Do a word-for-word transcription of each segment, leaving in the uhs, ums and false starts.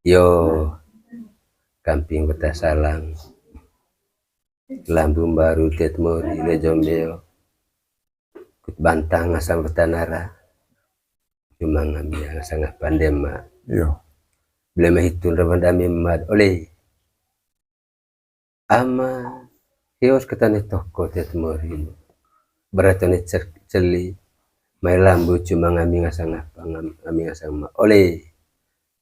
Yo, kamping weta salang. Lambu mbaru tet mori le jombeo. Kut bantang ngasang weta nara. Cuma ngami ngasang apa ndema. Yo. Bele mahitun raban dami mad oleh. Ama, hios ketane toko tet mori. Beratone cer-, celi. Mai lambu cuma ngami ngasang apa, ngam-, ngami ngasang ma. Oleh.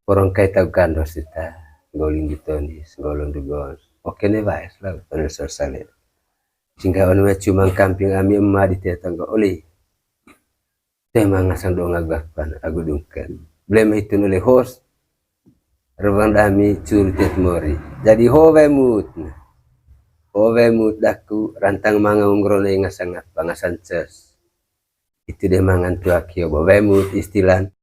Porong kai tau gandos ita. Goling di tonis, golong di gons. Oke ne baes lah, tonis sosale. Singga onu cuma kamping ami ema di tetangga oleh. Tema ngasang donga gapan, agu dungkan. Blem hitun oleh host. Rebang dami curu tet mori. Jadi ho wemut. Ho wemut daku rantang manga ungrone ngasang apa, ngasang ces. Itu deh mangan tuak yo, bo wemut istilan.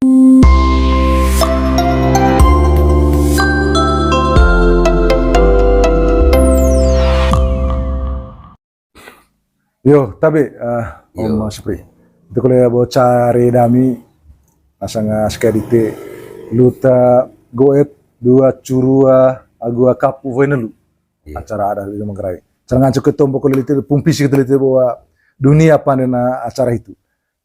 Yo, tabe, eh, Om Supri. Itu kole bo care dami, asanga sekadite, luta goet, dua curua, agua kapu, woi nelu. Acara adat di Manggarai. Cara ngancu ke tombo kole lite, pumpisi kole lite bahwa dunia pandena acara itu.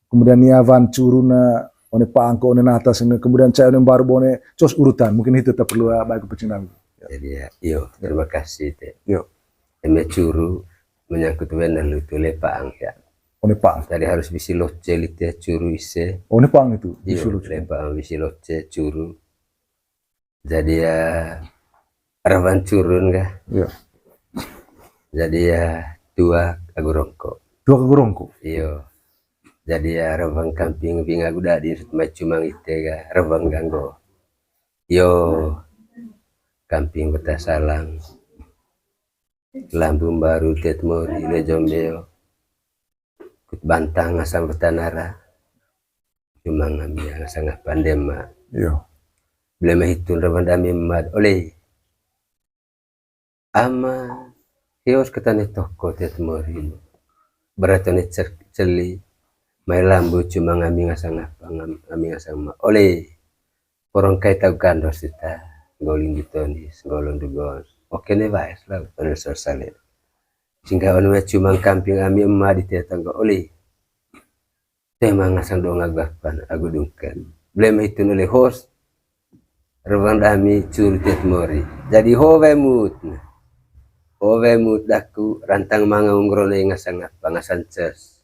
Kemudian nia wan curu na, one pangko, one nata, sini, kemudian cai one baru, bone, cos urutan. Mungkin itu tak perlu, ah, baik kucing dami. Jadi ya, iyo, terima kasih te. Yo. Eme curu menyangkut wena lutu lepaang ya. One paang. Jadi harus bisi loce lite curu ise. One paang itu, bisi loce. Lepaang bisi loce curu. Jadi ya rawan curun kah? Iya. Jadi ya tua agu rongko. Tua agu rongko. Iyo. Jadi ya rebang kamping binga guda di mai cumang ite ga rebang ganggo. Yo, kamping beta salang. Lambu mbaru tet mori le jombeo. Kut bantang asam beta nara. Cuma ngami asang pandema. Iyo. Blema hitun raban dami mad oleh. Ama, hios ketane toko tet mori. Beratone cer-, celi. Mai lambu cuma ngami ngasang apa, ngam-, ngami ngasang ma. Oleh. Porong kai tau gandos ita. Goling di tonis, golong di gons. Oke ne baes lah, tonis sosale. Singga onu cuma kamping ami ema di tetangga oleh. Tema ngasang donga gapan, agu dungkan. Blema hitun oleh host. Rebang dami curu tet mori. Jadi ho wemut. Ho wemut daku rantang manga ungrone ngasang apa, ngasang ces.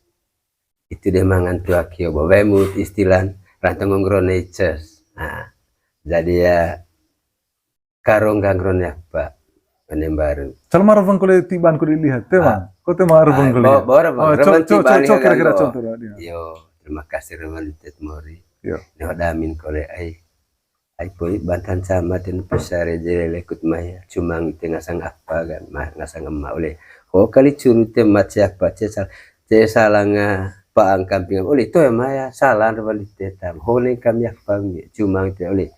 Itu deh mangan tuak yo, bo wemut istilan rantang ungrone ces. Nah, jadi ya karong gangron ya, Pak. Panembaru. Calma rebang kole tiban kole lihat, tema. Ko tema rebang kole. Bo, bo rebang, rebang tiban lihat kira-kira contoh. Yo, terima kasih rebang di tet mori. Yo. Nyo damin kole ai. Ai poi bantan sama ten pesare jere lekut maya. Cumang ite ngasang apa kan, ma-, ngasang ema oleh. Ho kali curu te mat siapa, ce sal-, ce salanga paang kamping oleh to ya maya, salah rebang di tetam. Ho neng kami apa mi, cumang ite oleh.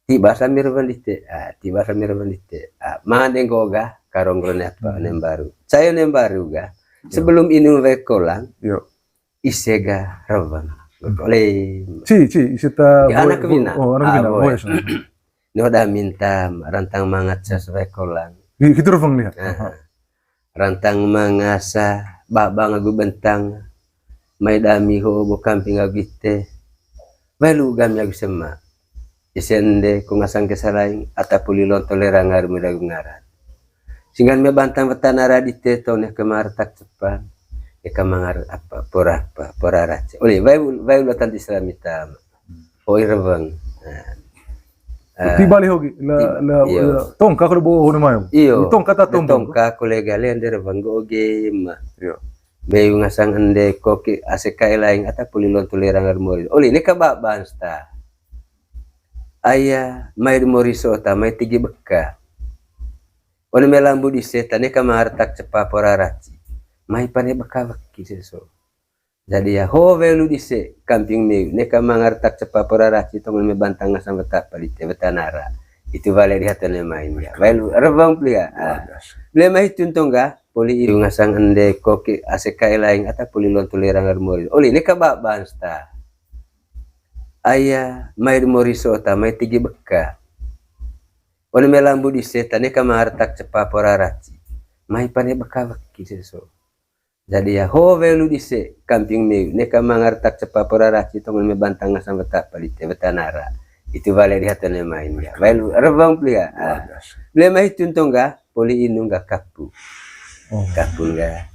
Tiba samir bandite, ah, tiba samir bandite. Ah, mande nggoga, karong rone apa, nem baru. Saya nem baru ga. Sebelum inu we kolang, ise ga rebang. Oleh. Ci, ci, ise ta anak wina. Oh, anak wina. Boy. Nyo da minta rantang mangat sesuai kolang. Gitu rebang lihat. Rantang mangasa, babang agu bentang, mai dami ho bo kamping agu ite. Welu gami agu sema. Ise ende ko ngasang kesalaing, ata puli lonto lerang aru medagu ngaran. Singgan me bantang wetan ara dite to ne kemar tak cepan. Eka mangar apa, pora apa, pora race. Oleh, wai, wai ulah tanti selamita. Hoi rebeng. Nah. Ti bali hogi, la, la, tongka ko bo hunu mayo. Iyo. Tongka ta tongka. Tongka kolega lende rebeng go oge ma. Iyo. Beyu ngasang ende koki ase kai laing ata puli lonto lerang aru mori. Oli, ne ka ba bansta. Aya, mai mori so ta, mai tigi beka. One me lambu dise ta, ne ka mangar tak cepa pora raci. Mai pane beka weki seso. Jadi ya, ho welu dise, kamping meu, ne ka mangar tak cepa pora raci, tongon me bantang ngasang weta apa dite, weta nara. Itu bale di hata ne main ya. Welu, rebang plia. Luar biasa. Beli mai tun tongga, poli iu ngasang ende koki ase kai laing ata poli lonto lerang aru mori. Oli, ne ka ba bansta. Aya, mai mori so ta, mai tigi beka. One me lambu dise ta neka mangartak cepa pora raci. Mai pane beka weki seso. Jadi ya, ho welu dise kamping meu, neka mangartak cepa pora raci tong one me bantang ngasang weta palite, weta nara. Itu wale di hatene main ya. Welu rebang plia. Ah. Beli mai tun tong ga, poli inung ga kapu. Kapun ga.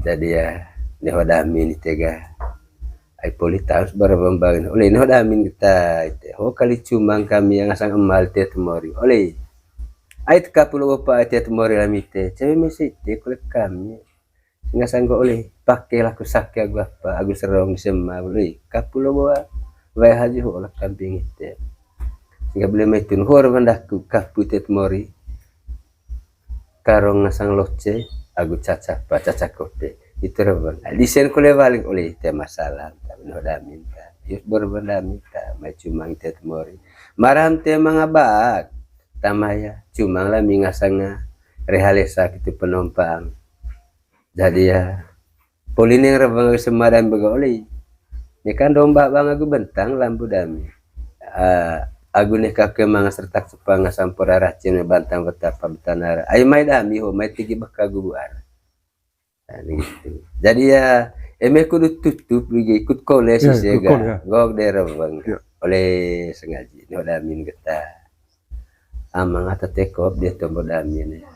Jadi ya, neho damin ite ga. Ai poli taus bara bambang. Ole neho damin kita ite. Ho kali cumang kami yang ngasang emal te temori. Ole. Ai teka pulo bopa ai te temori lami te. Cewe mese ite kole kami. Ngasang go ole pake laku sake agu apa, agu serong sema ole. Kapulo boa. Wai haju ho olah kamping ite. Sehingga beli mai tun ho rewandaku kapu te temori. Karong ngasang loce, agu caca pa, caca kote. Itu rebang. Disen kole waling ole te masalah. Tapi no damin ta. Yus berben damin ta. Mai cumang te temori. Maram te mangabak. Tamaya, cumang lami ngasanga. Rehalesa kitu penumpang. Jadi ya, poli neng rebang sema damin bega ole. Nekan domba bang agu bentang lambu dami. Ah, agu neka ke manga sertak sepang sampur arah cina bantang weta pa weta nara. Ai mai dami ho, mai tigi beka gubuar. Nah, gitu. Jadi ya, eme kudu tutup lagi ikut kole. Ya, sih ikut kole, ya. Gok de rebang. Ya. Ole sengaji, no damin geta. Amang ata tekop dia tombo damin ya.